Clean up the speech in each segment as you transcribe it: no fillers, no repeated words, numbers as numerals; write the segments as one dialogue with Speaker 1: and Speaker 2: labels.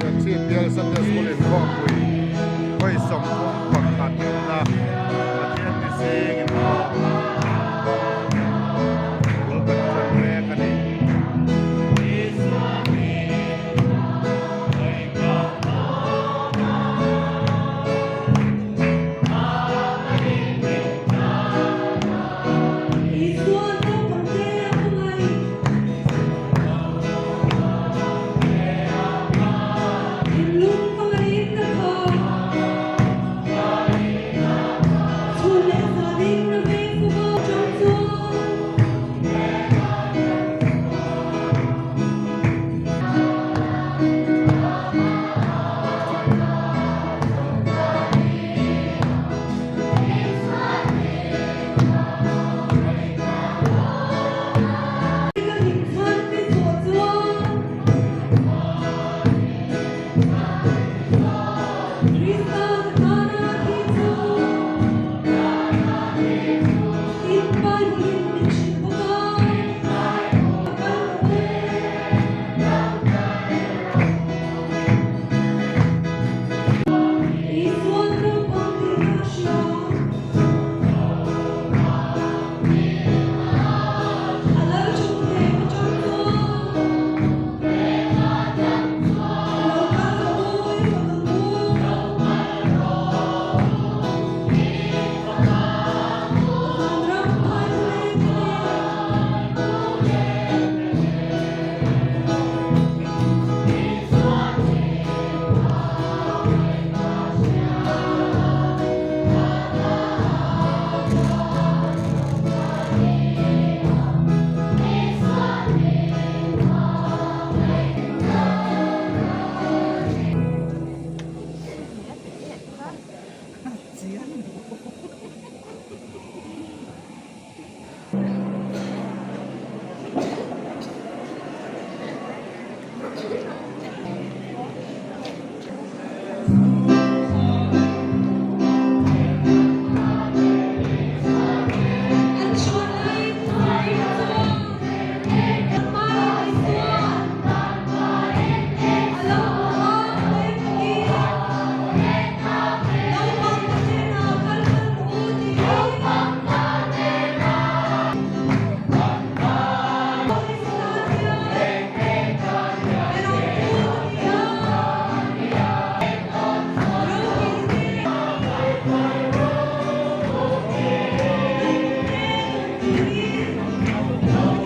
Speaker 1: Serchhip Bial Sunday School inkhawmpui vawi 31 na Pathian ni zing inkhawm bul kan ṭan mek a ni.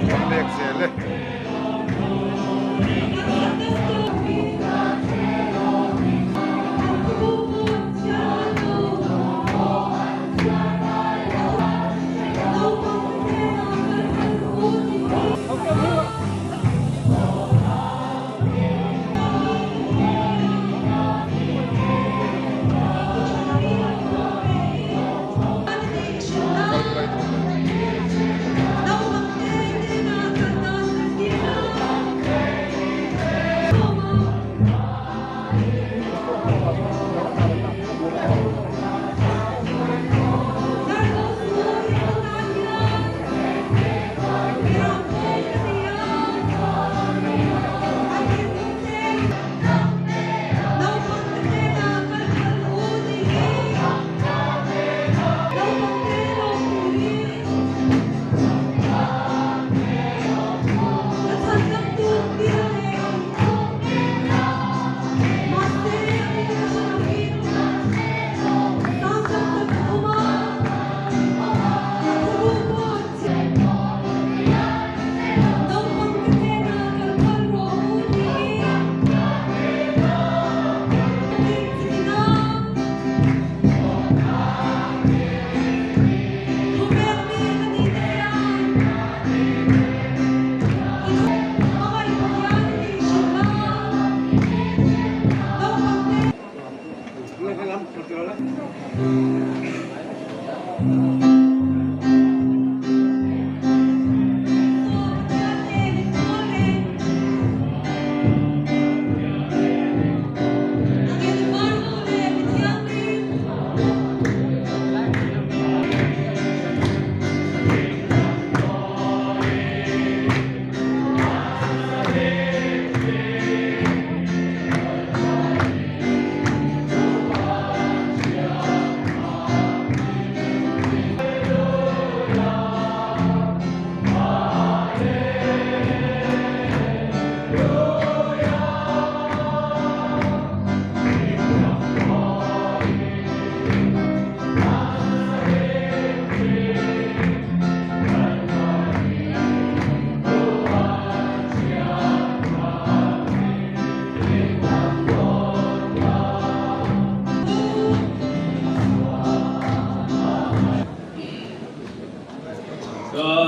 Speaker 1: Kan lek zel e. Kal lai tur.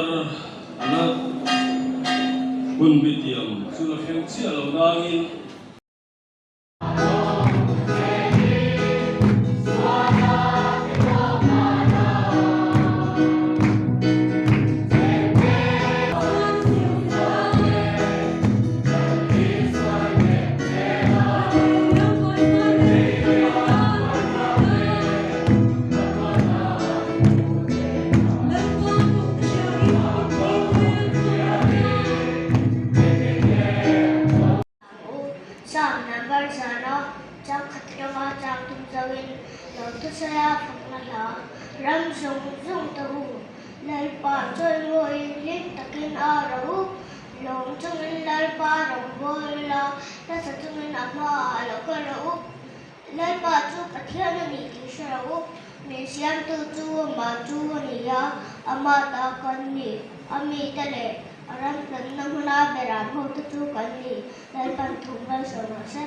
Speaker 2: A la hun bi tiam chu la thleng chiah lo nangin.
Speaker 3: Sam number zana chang khat atanga chang tum zoin lo thusawi a fakna hla ram zawng zawng te hu Lalpa chawi ngawiin hlim takin a ro u. Lawm chungin Lalpa rawngbâwl ila nasa chungin a hmaah lo kal rawh u. Lalpa chu Pathian a ni tih hre rawh u. Min siamtu chu amah chu a ni a, amah ta kan ni. A mite leh a ram tlanna hmuna beram hote chu kan ni. Lalpan thu malsawm rawh se.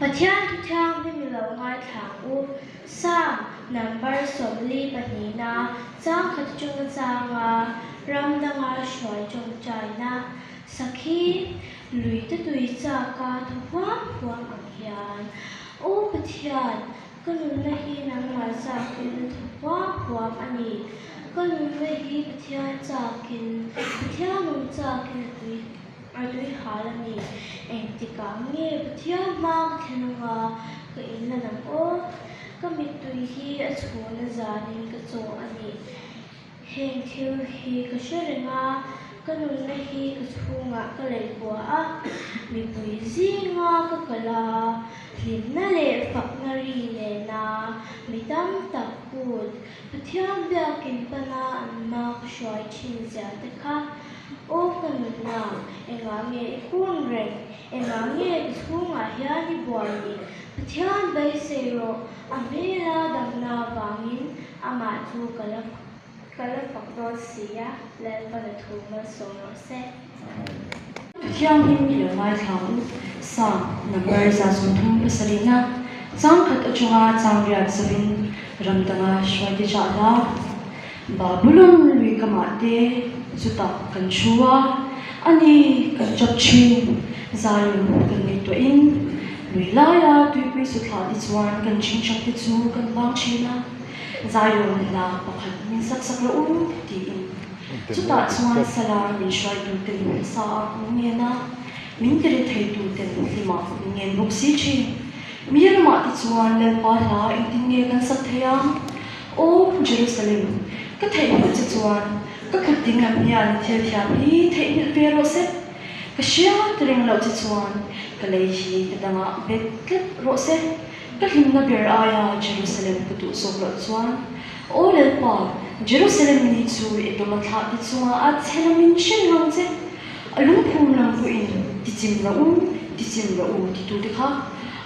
Speaker 4: Pathian thu thianghlim i lo ngaithla ang u. Psalm number 42 na chang khat atanga changa ram danga hruai tawngtaina sakhi lui te tui chaka thaw huam huam ang hian Aw Pathian ka nunna hi nangmah zakin thaw huam huam a ni. Ka nunna hi Pathian chakin, Pathian nung chakin a tui a tui hal a ni. Engtikah nge Pathian hma ka thlen anga ka inlan ang aw? Ka mittui hi a chhuna zanin ka chaw a ni. Heng thil hi ka hre reng a, ka nunna hi ka chhungah ka leihbua a, mipui zinga ka kal a, hlimna leh fakna ri nena mi tam tak kut Pathian biakin pana an hma ka hruai thin zia te kha, Aw ka nunna, engah nge i kun reng? Engah nge ka chhungah hian i buai ni? Pathian beisei rawh, a hmela damna vangin Amah chu ka la ka la fak dawn si a, Lalpan a thu malsawm rawh se.
Speaker 5: Thianghlim i lo ngaithla u. Psalm number 37 na chang khat atanga chang riat zavin ram danga hruaite chah hla. Babulon lui kamah te chutah kan thu a, ani kan chap thin, Zion kan ngaihtuahin lui laia tuipui chu thlah te chuan kan chingchang te chu kan vang thin a, Zion hla pakhat min sak sak rawh u tiin. Chutah chuan Sala min hruaituten hmasa a min ngen a, min ti ri theituten hlimah min ngen bawk si thin. Mi ramah te chuan Lalpa hla engtin nge kan sak thei ang? Aw Jerusalem, ka theihnghilh che chuan ka kut dinglam hian thil thiam hi theihnghilh ve rawh se. Ka hriat reng loh che chuan ka lei hi ka dangah bet tlat rawh se. Ka hlimna ber aia Jerusalem ka duh zawk loh chuan, Aw Lalpa, Jerusalem ni chu Edoma thlah te chunga a chhe lamin hre reng ang che. A lungphum lam pawhin ti chim rawh u, ti chim rawh u titute kha,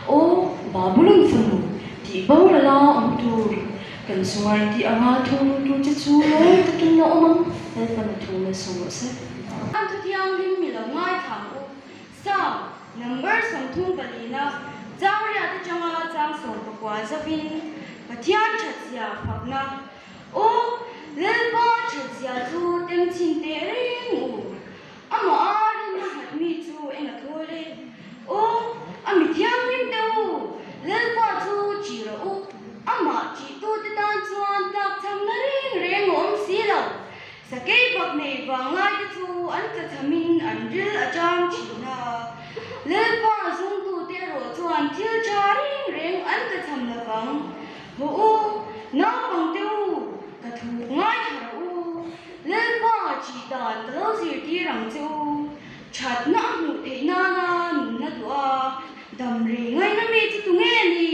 Speaker 5: Aw Babulon fanu, tih boral a awm tur, kan chungai tih anga thungrul tur che chu lawm takin a awm ang, Lalpan a thu malsawm rawh se.
Speaker 6: An thuthianghlim mi lo ngaithla ang u. Psalm number 34 na chang riat atanga chang 19 zavin Pathian thatzia fakna Aw Lalpa thatzia chu tem chhin teh reng u. Amah a rinna nghat mi chu eng a thawl e. Aw a mi thianghlim te u, Lalpa chu ṭih rawh u. Amah ṭihtute tan chuan tlakchhamna reng reng a awm si lo. Sakei bak nei vang lai te chu an tlachhamin an ril a chang thin a. Lalpa zungtute erawh chuan thil tha reng reng an tlachham lo vang. Hawh u, naupangte u, ka thu ngaithla rawh u. Lalpa ṭih dan ka lo zirtir ang che u. Ṭhatna a hmuh theih nana nunna duh a, dam rei ngaina mi chu tunge ni?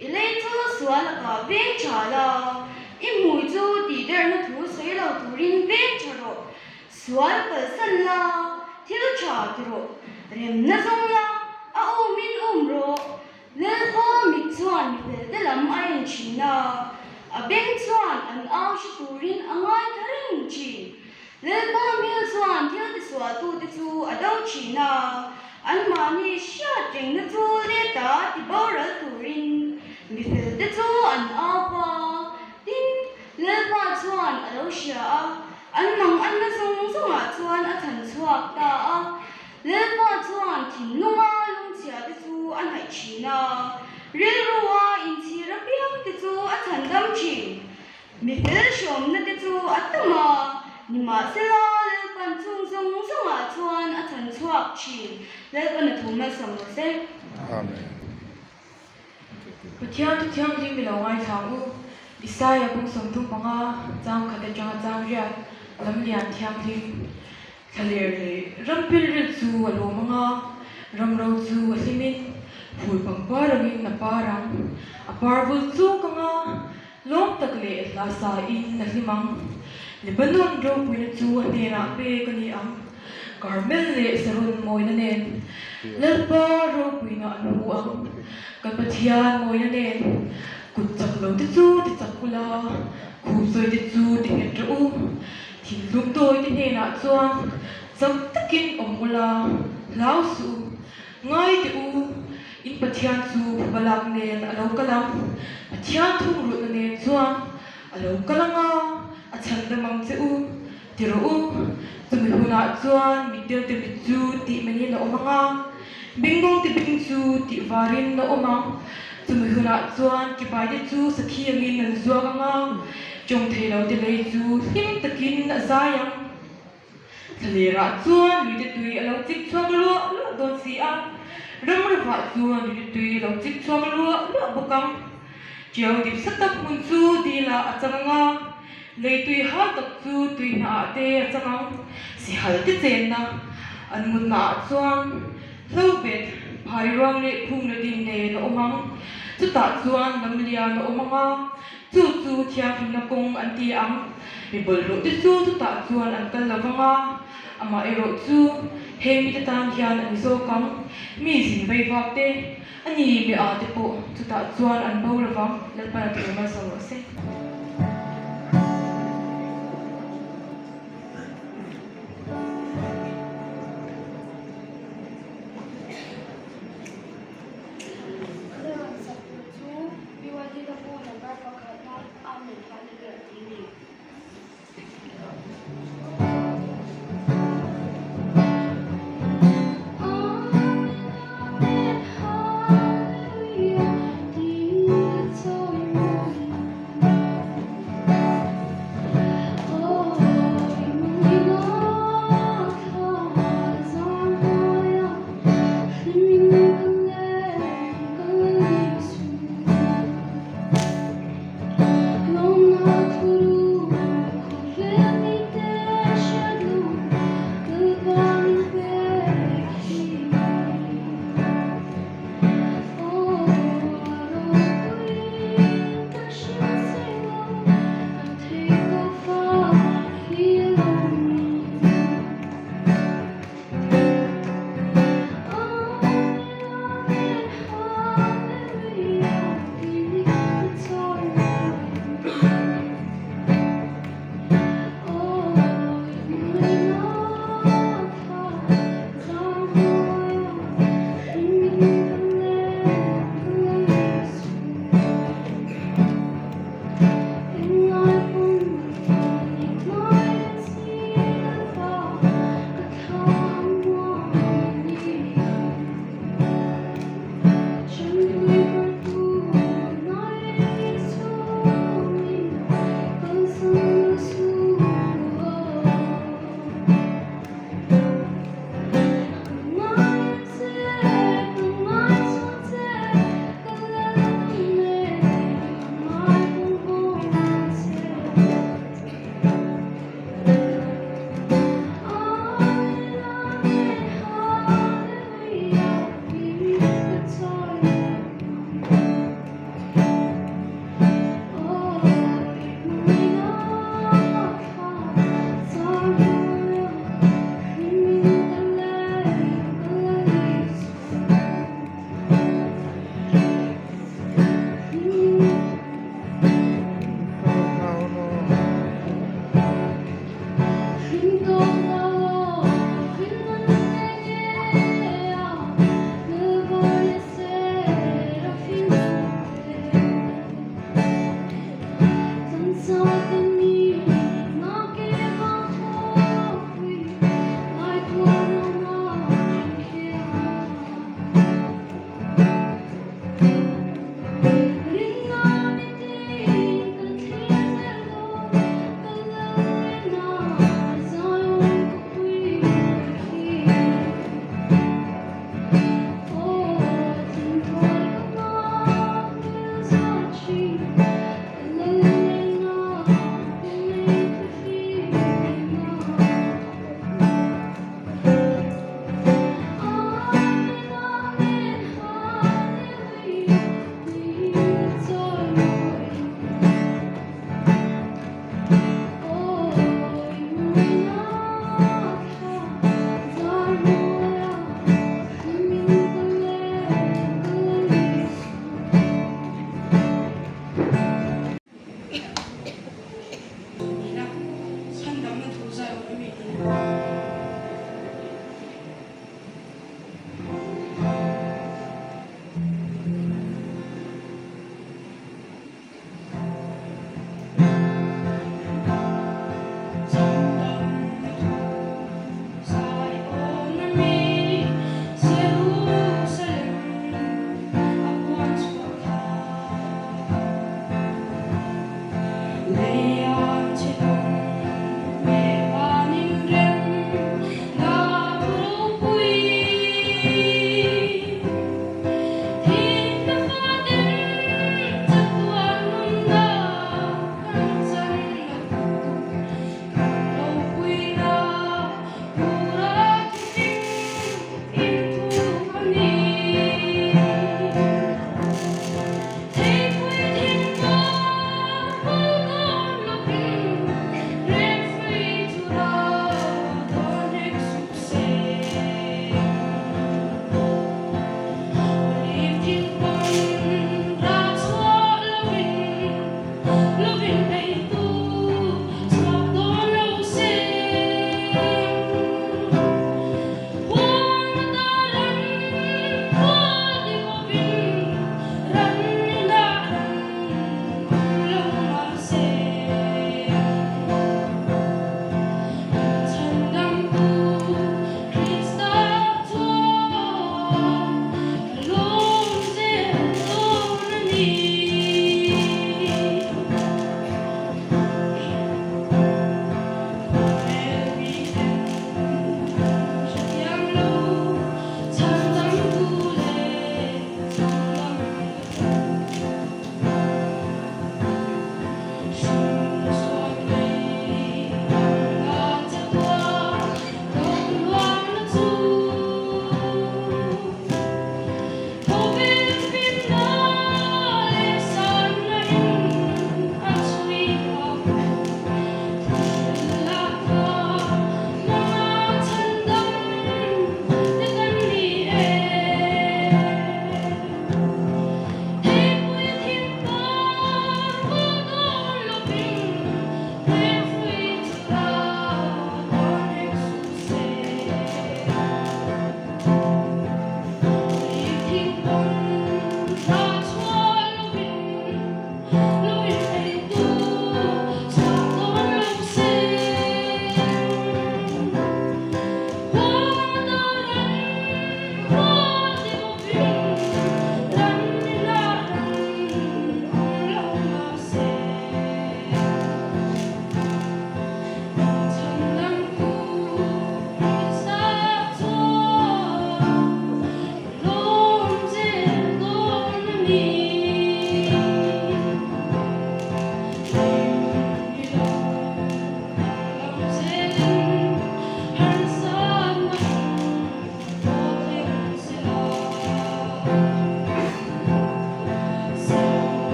Speaker 6: I lei chu sual lakah veng tha la, i hmui chu tihderna thu sawi lo turin veng tha rawh. Sual kalsan la, thil tha ti rawh. Remna zawng la, a umin um rawh. Lalpa mit chuan mifelte lam a en thin a, a beng chuan an au hre turin a ngaithla reng thin. Lalpa hmel chuan thil tisualtute chu a do thin a, anmahni hriat rengna chu leta ti boral turin mifelte chu an au va. Tin, Lalpa chuan a lo hria a, an manganna zawng zawngah chuan a chhan chhuak ta a. Lalpa chuan thinlunga lungchhiate chu a hnaih thin a, rilrua inchhir apiangte chu a chhandam thin. Mi fel hrawmna te chu a tam a, nimahsela Lalpan chung zawng zawngah chuan a chhan chhuak thin. Lalpan a thu malsawm rawh se.
Speaker 1: Amen.
Speaker 7: Pathian thu thianghlim i lo ngaithla ang u. Isaia bung 35 chang khat atanga chang riat lam lian thianghlim Thlaler leh ram pilril chu a lawm ang a, ram ro chu a hlimin phul pangpar angin a par ang. A par vul chuk ang a, lawm tak leh hla sa in a hlim ang. Lebanon ropuina chu a hnenah pek a ni ang, Carmel leh Saron mawina nen Lalpa ropuina an hmu ang. Kan Pathian mawina nen kut chak lo te chu ti chak ula, khup sawi te chu ti nghet rawh u. Thinlung tawite hnenah chuan chak takin awm ula, hlau suh u, ngai teh u, in Pathian chu phuba lak nen a lo kal ang, Pathian thungrulhna nen chuan a lo kal ang a, a chhan dam ang che u, ti rawh u. Chumi hunah chuan mitdelte mit chu tih mengin a awm ang a, bingawngte bing chu tih varin a awm ang. Chumi hunah chuan Kipaite chu sakhi angin an zuang ang a, tawng thei lo te lei chu hlim takin a zai ang. Thlalerah chuan luite tui a lo chik chhuak luah luah dawn si a, ramravah chuan luite tui a lo chik chhuak luah luah bawk ang. Tiau dip sa tak hmun chu dilah a chang ang a, lei tui hal tak chu tui hnahah te a chang ang. Sihal te chenna an mutnaah chuan hlobet, phairuang leh phung la din nen a awm ang. Chutah chuan lamlian a awm ang a, chu chu thianghlimna kawng an ti ang. Mi bawlhhlawh te chu chutah chuan an kal lo vang a, amaherawh chu heng mite tan hian an zawk ang. Mi zin veivak te, A ni, mi a te pawh chutah chuan an bo lo vang, Lalpan a tih malsawm rawh se.
Speaker 4: Ka rawn sak tur chu BYD ka pu number pakhatna Amen Hallelujah tih a ni.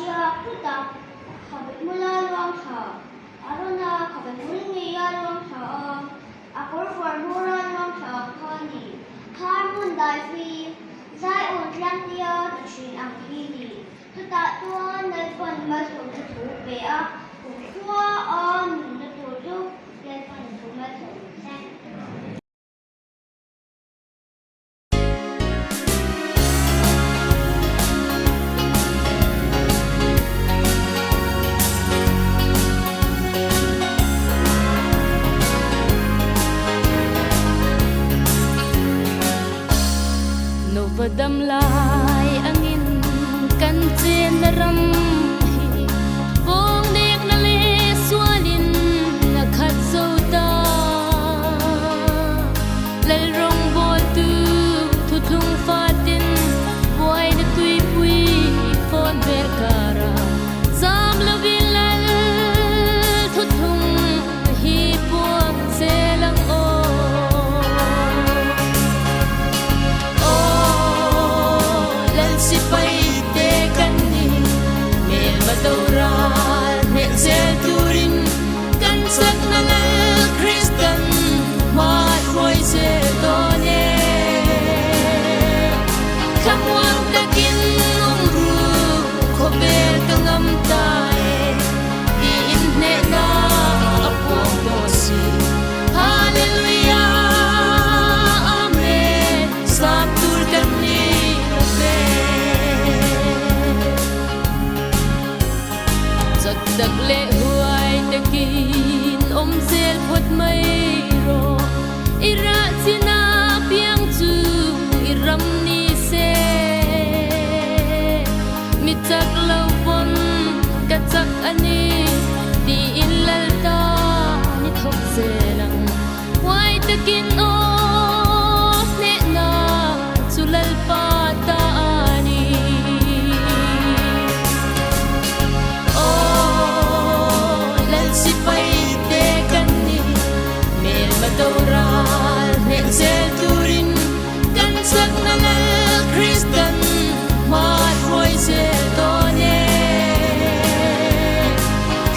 Speaker 3: hriak hlut a, khabe hmula luang thla, Arona khabe hmul ngeia luang thla a, a kawr fuar hmura luang thla ang kha a ni. Khar hmun daifim, Zion tlangtia ti thin ang hi ni. Chutah chuan Lalpan malsawmna thu pe a, kumkhua a nunna tur chu Lalpan thu malsawm se.
Speaker 8: Nova dam lai angin kan chenna ram hi vawng nekna leh sualin a khat zo ta. Lal rawngbawltu thuthlung fatin buaina tuipui fawn vel kara zam lovin lal thuthlung hi puang zel ang aw. Aw lal sipai te kan ni hmelma doral hneh zel turin Kan chakna lal Kristan hma hruai zel dawn e. Thlamuang takin awm ru khawvel ka ngam ta e. Tiin hnehna a puang tawh si. Hallelujah Amen Sap tur kan ni lo ve. Chak tak leh huai takin awm zel phawt mai rawh. I rah chin a piang chu i ram ni se. Mi chak lo pawn ka chak a ni tiin lal ta ni thawk zel ang. Huai takin aw hnehna chu Lalpa ta a ni. Aw Lal sipai te kan ni, hmelma doral hneh zel turin kan chakna Lal Kristan hma hruai zel dawn e.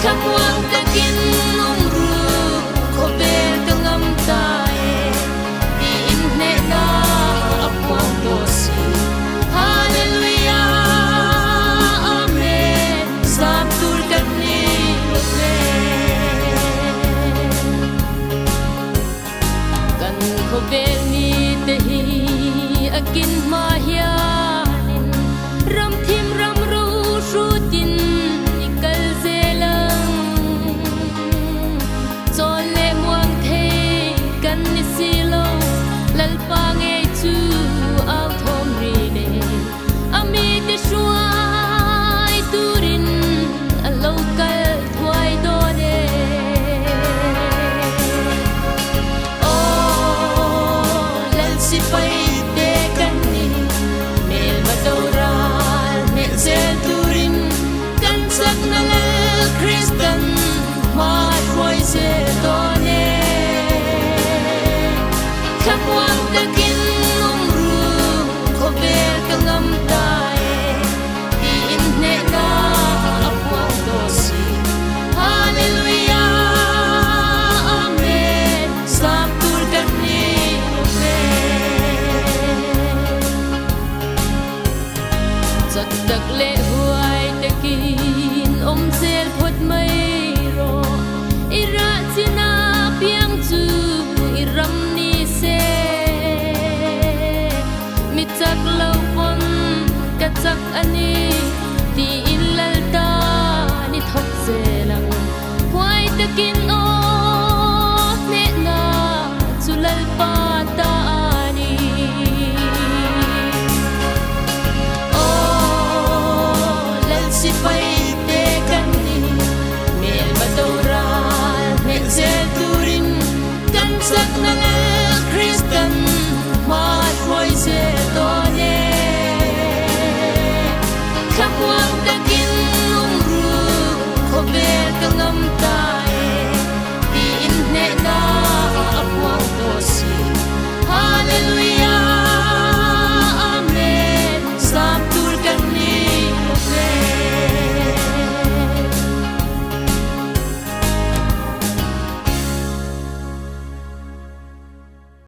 Speaker 8: Thlamuang takin awm ru khawvel ka ngam ta e tiin hnehna a puang tawh si. Hallelujah Amen Zam tur kan ni lo hle. Kan khawvel ni te hi a kin hma hianin ram thim ram ro hrutin i kal zel ang. Chawl leh muang thei kan ni si lo, Lalpa ngei chu au thawm ri nen a mite hruai turin a lo kal thuai dawn e. Aw Lal sipai te kan ni, hmelma doral hneh zel turin kan chakna Lal Kristan hma hruai zel dawn e. Thlamuang takin awm ru khawvel ka ngam ta.